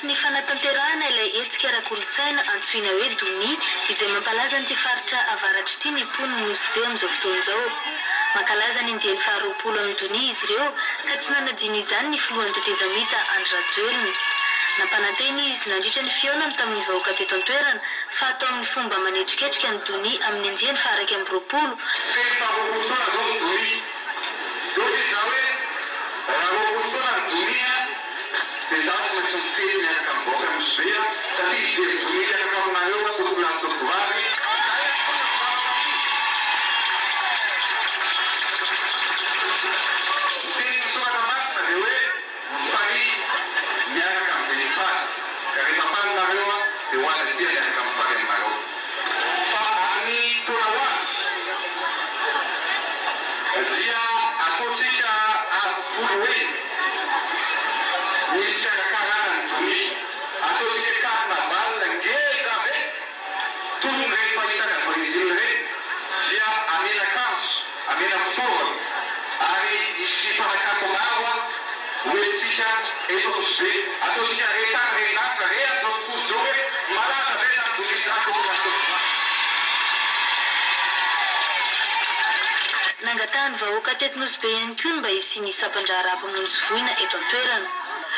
anatin'ny fanatanterahana ilay hetsika ara-kolontsaina antsoina hoe Donia izay mampalaza an'ity faritra avaratra ity ny mponin'i Nosy Be amin'izao fotoana izao. Mankalaza ny andiany faharoapolo amin'ny Donia izy ireo ka tsy nanadino izany ny filohan'ny tetezamita Andry Rajoelina. Nampanantena izy nandritra ny fihaonany tamin'ny vahoaka teto an-toerana fa hatao amin'ny fomba manetriketrika ny Donia amin'ny andiany faha-21. Feno faharoapolo taona izao ny Donia. Dia hoy izaho hoe, raha 20 taona ny Donia dia izaho tsy maintsy mifehy miaraka amin'ny vahoaka Nosy Be satria hijery Donia hiaraka aminareo aho tompokolahy sy tompokovavy. Izay avokoa no vavaka amin'io. Ny tenin'ny Soratra Masina dia hoe mifalia miaraka amin'izay mifaly. Ka rehefa faly nareo dia ho azy aty miaraka mifaly aminareo. Fa amin'ny taona ho avy dia ataontsika avo folo heny ny fikarakarana ny donia. Ataontsika carnaval ngeza be toy ny ireny fahita any Brésil ireny dia amena akanjo, amena fitaovana ary hisy mpanakanto maro ho entintsika eto Anosibe. Ataontsika re tany re lanitra re amin'izao tontolo izao hoe malaza be izany donia izany tao amin'ny Côte d'Ivoire. Nangatahan'ny vahoaka teto Nosy Be ihany koa ny mba hisian'ny sampan-draharaha mpamonjy voina eto an-toerana.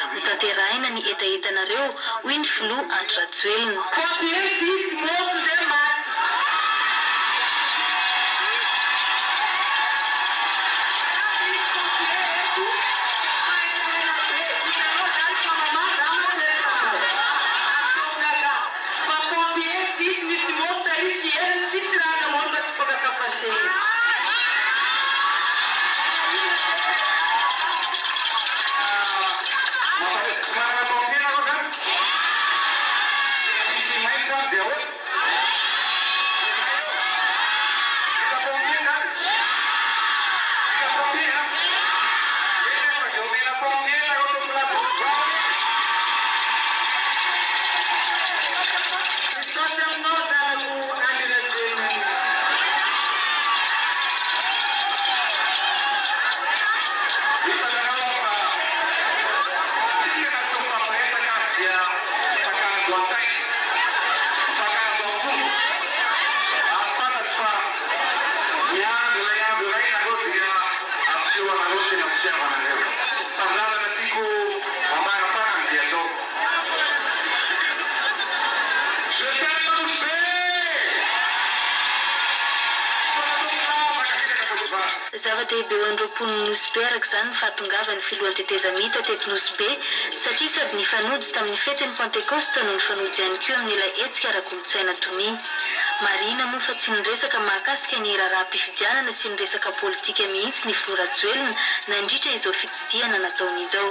Hotanterahina ny hetahetanareo, hoy ny filoha Andry Rajoelina. Pompier tsisy môto ze maty. Misy pompier eto fa elaela be hitanao zany fa maman za manko le resakanao ataovy gaga fa pompier tsisy misy môto tary tsy heriny tsisy raha namono fa tsy boka kafasegny. Mampalahelo tsy manana pompier nareo zany? Tena misy mainty any dia ahoana? Milay eo. Mila pompier zany? Mila pompier an? Eny ary fa dia omena pompier nareo tompolahy sy tompovavy e! Misaotra aminao zanako Andry Rajoelina. Hitanareo aho fa tsika na tsy mifampiresaka ary dia mifankahazo an-tsaina, mifankahazo am-po ary fantatro fa miandry ilay andro iray nareo dia hampiseho anareo ny tena fitiavanareo. Fa ny zavatra tiako ambara farany dia zao. Je t'aime Nosy Be! Misaotra tompoko, mankasitraka tompoko. Zava-dehibe ho an'ireo mponin'i Nosy Be araka izany ny fahatongavan'ny filohan'ny tetezamita teto Nosy Be satria sady nifanojo tamin'ny fetin'ny Pantekosta no nifanojo ihany koa amin'ilay hetsika ara-kolontsaina Donia. Marihina moa fa tsy niresaka mahakasika ny raharaham-pifidianana sy ny resaka politika mihitsy ny filoha Rajoelina nandritra izao fitsidihana nataony izao.